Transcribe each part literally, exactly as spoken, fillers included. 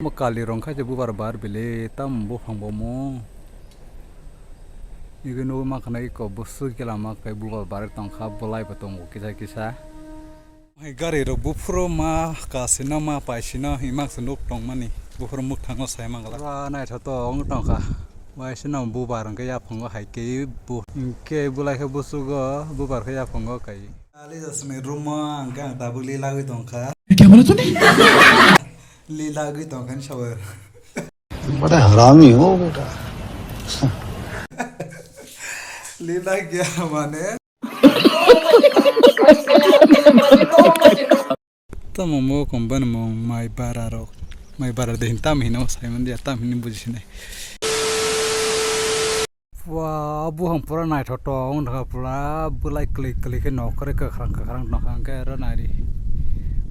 Mo kali rong khai je bubar bar bele tam buphang bo mo. Igi nugwi mankha na iko bwswk gela ma khe bubar bar tongkha, bwlai bo tongo kisa kisa. Hai gari rok buphuru ma kasino ma paisino himak se nuk tongmani buphuru mwkthango sai mangla. Pura naithotok wng tongkha. Waisino bubar hwnkhe yaphango hai khe bu-, hwnkhe bwlai khe bwswgo bubar khe yaphango kai. Ali jasni room o hwnkhe ang tabuk lilagwi tongkha. Kya bola tune? Lilagwi tongkha ni sabar. बड़ा हरामी हो बेटा। Lila gya mane. Tamo mo company mung mai bara rok. Mai bara de hin tam hino sai man dia tam hin buji sinai. Wa buhang pura naithotok wng tongkha, pura bwlai kwlwi kwlwi khe nok kwrwi kwkhrang kwkhrang tongkha, hwnkhe aro naidi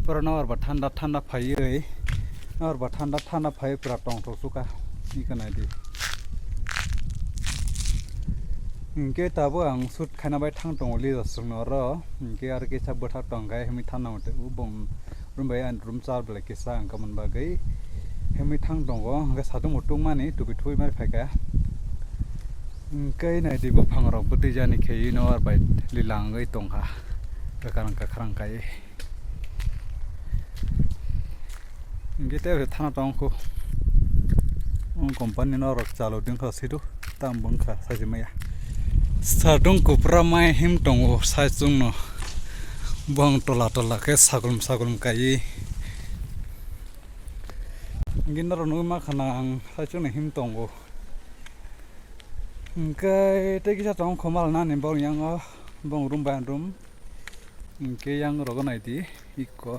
pura nokbar ba thanda thanda phaiwi, nokbar ba thanda thanda phaiwi pura tongthok sukha. Iko naidi. Hwnkhe tabuk ang shoot khaina bai thang tongo Lila chwngno oro, hwnkhe aro kisa bwthak tongkha himwi thang nango tei bong room bai ani room char belai kisa ang kamani bagwi himwi thang tongo, hwnkhe satung bo tungmani tubi thui mari phaikha. Hwnkhe naidi buphang rok bwtwi jani khe ino ar bai lila wngwi tongkha, kwkhrang kwkhrang kai. Hwnkhe tei thana tongkhu. Ang company norok chalo dingkha sidu. Tam bwngkha sachi maya. Satung kupra mai him tongo saichung no. Bong tola tola khe sagulum sagulum kai. Hwnkhe norok nugwi mankha na ang saichung no him tongo. Hwnkhe tei kisa tong khomal nani bong yang o bong room bai room. Hwnkhe yang rogo naidi iko.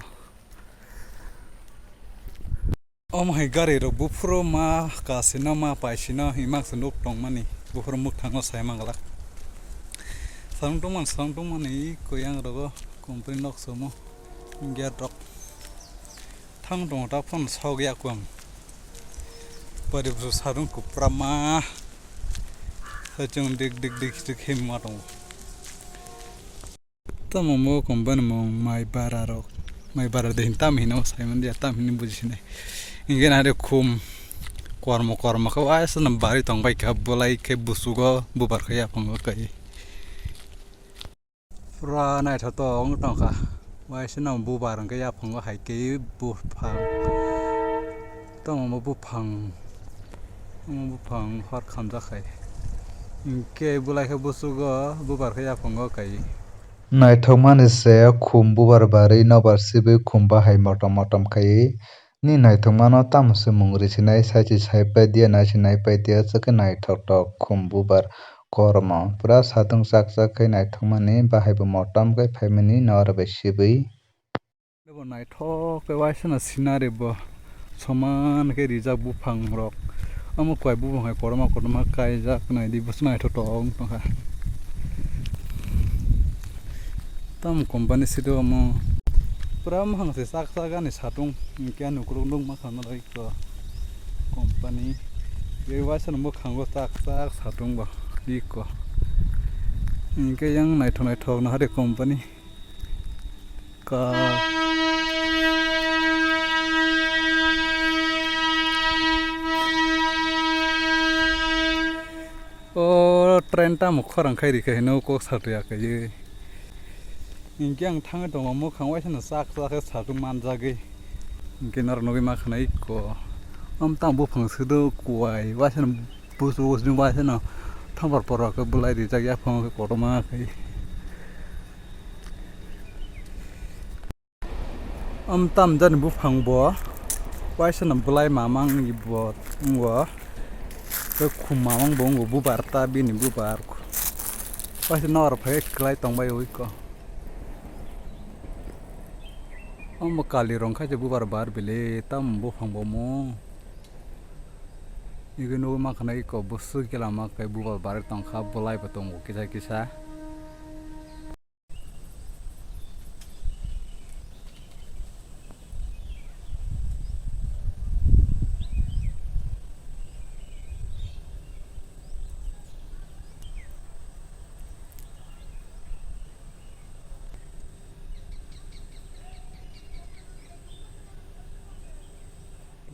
Omo hai gari rok buphuru ma kasino ma paisino himak se nuk tongmani buphuru mwkthango sai manglak. Salong tongmani salong tongmani koi ang rogo company nok somo gate rok thang tongo ta phone sok ya kuam. Pari busu salong kupra ma sachung dik dik dik dik him ma tongo. Tamo mo company mung mai bara rok, mai bara de hin tam hino sai man dia tam hini buji sinai. Hwnkhe na de khum kormo kormo khe waisa na bari tong bai kha bwlai khe busugo bubar khe yaphango kai. Pura naithotok wng tongkha. Waisa no bubar hwnkhe yaphango hai khe buphang. Tamo mo buphang, mo buphang hor khamjak hai. Hwnkhe bwlai khe busugo bubar khe yaphango kai. Naithokmani se khum bubar barwi nobar sibwi khum bahai motom motom khaiwi ni naithokmano tamo se mung risinai saichi saipai dia naichi naipai dia chwkhe naithoktok khum bubar kormo pura satung chak chak khe naithokmani bahai bo motom khe phaimani nobar bai sibwi. Bo naithok khe waisa no scenery bo soman khe rijak buphang rok. Omo kwai buphang hai kotorma kotorma kaijak naidi bwswk naithotok wng tongkha. Tam company sidi omo pura muhang se chak chak ani satung hwnkhe ani ukuluk nukma kha norok iko company. Tei waisa no bwkhango chak chak satung bo iko. Hwnkhe yang naithok naithok no hari company. Ka. O train tamo khorang khai rikha hino kok satwi akhaiwi. Hinkhe ang thangwi tongo mukhang waisa no chak chak khe satung manjagwi. Hinkhe norok nugwi mankha na iko. Am tamo buphang swido kuai waisa no busu busu waisa no thangbar poro khe bwlai rijak yaphang khe kotorma khai. Am tam jani buphang bo waisa no bwlai mamang bo wngo. Tei khum mamang bo wngo bubar ta bini bubar. Waisa nor phai kwlai tongbai oi ko. Omo kali rong khai je bubar bar bele tam buphang bo mo. Igi nugwi mankha na iko bwswk gela ma khe bubar bar tongkha bwlai bo tongo kisa kisa.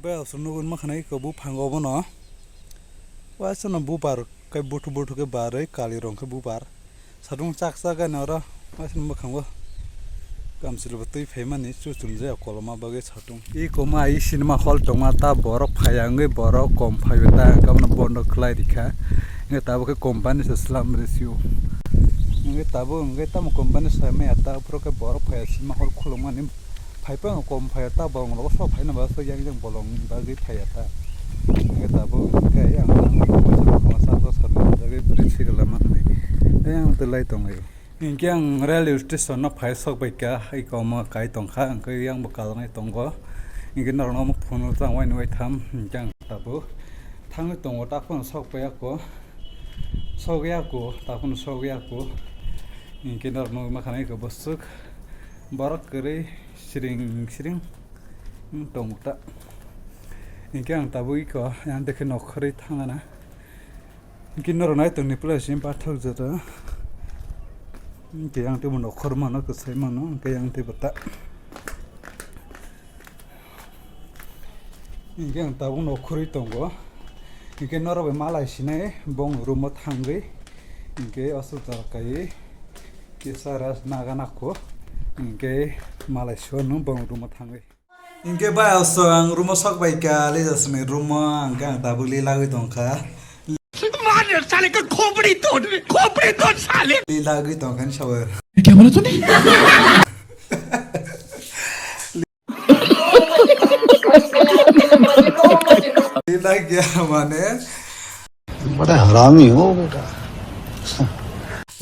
Bai aswk nugwi mankha nai khe buphango bono. Waisa no bupar khe buthu buthu khe barwi kali rong khe bupar. Satung chak chak gani oro waisa no mwkhango. Kamchwlwi bo twi phaimani chuchumjak koloma bagwi satung. I koma i cinema hall tongma ta borok phaiya wngwi borok kom phaiwi ta wngkha bono bondo khlai rikha. Wngkhe tabuk khe company se slam rw sio. Wngkhe tabuk wngkhe tamo company sai maya ta aphuru khe borok phaiya cinema hall khulukmani. Phai phano kom phai ta bolong rogo sok phaina ba sok yang yang bolong bagwi phai ta. Hingke tabuk hingke ang ang sa sa sa bagwi bridge se gala manai. Yang telai tong ayo. Hingke ang railway station no phai sok bai ka, iko ma kai tong kha, hingke yang bo kalnai tongo. Hingke norok no phone tang wai nui tham, hingke ang tabuk thangwi tongo, ta phano sok pai ako, sok ya ako, ta phano sok ya ako. Hingke norok no ma khanai ko bosuk borok kwrwi. Siring siring wng tongo ta. Hingke ang tabuk iko yang dekhe nokhorwi thangana. Hingke norok nai tongni place ni pathak jora. Hingke ang tebo nokhor mano, kwsai mano, hingke yang tebo ta. Hingke ang tabuk nokhorwi tongo. Hingke norok bai malai sinai bong room o thangwi. Hingke aswk jora kai. Kisa rest naga nako. Hingke malai sio nung bong room o thangwi. Hingke bai aswk ang room o sok bai ka, Lija sini room o hingke ang tabuk lilagwi tongkha. मार साले का खोपड़ी तोड़, खोपड़ी तोड़ साले। Lilagwi tongkha ni sawer. क्या बोला तूने? Lila gya mane. बड़ा हरामी हो बेटा।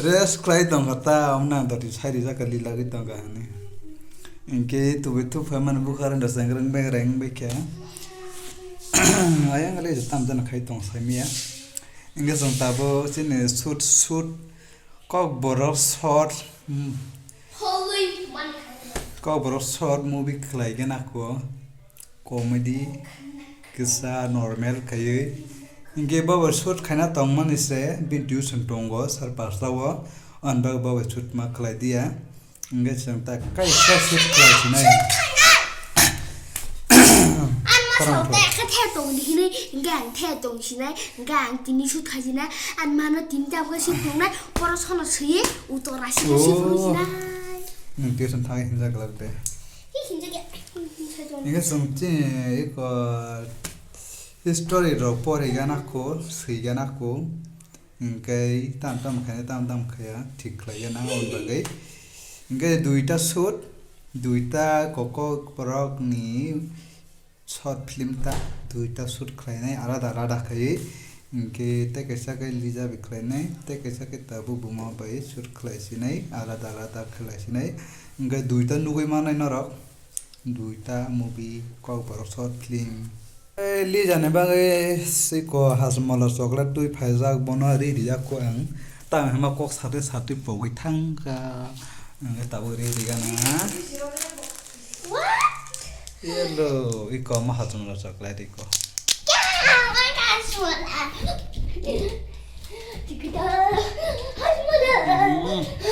Rest khlai tongkha ta, amna doti sai rijak kha lila gwi tongkha hwnwi. Hingke tubui tubui mani bukhar wngkha sengreng bengreng wngbaikha. Ayang le tam jana khai tong saimaya. Hingke chwng tabuk chini shoot shoot Kokborok short, hmm. Kokborok short movie khlai gana ko, comedy kisa normal khaiwi. Hingke bo bo shoot khaina tongmani se video chwng tongo sar pasta o, ang bo bo shoot ma khlai dia. Hingke chwng ta kaisa shoot khlai sinai. Ang masok te khe the tong di hinwi, hingke ang the tong sinai, hingke ang tini sut khai sinai, ang mano tini tam khe sut tongnai, poro sono swiwi, utora sini sut tongnai. Nwng tuition thangwi hinjak glak de. Ki hinjak ya? Hingke chwng chini iko history rok pori gana ko, swi gana ko. Hingke tam tam khaina tam tam khaya thik khlaiya nang aboni bagwi. Hingke duita shoot, duita kokborok ni short film ta duita shoot khlainai alada alada khaiwi. Hingke tei kaisa khe Lija bai khlainai, tei kaisa khe tabuk buma bai shoot khlai sinai, alada alada khlai sinai. Hingke duita nugwi manai norok. Duita movie, kokborok short film. Ei, Lija ni bagwi siko Hajmola chocolate twi phaijak, bono ri rijak ko ang. Tamo hwnma kok satwi satwi pogwi thangkha. Ang tabuk ri rijak na. What? Yellow, iko ma Hajmola chocolate iko. Hajmola. Hajmola.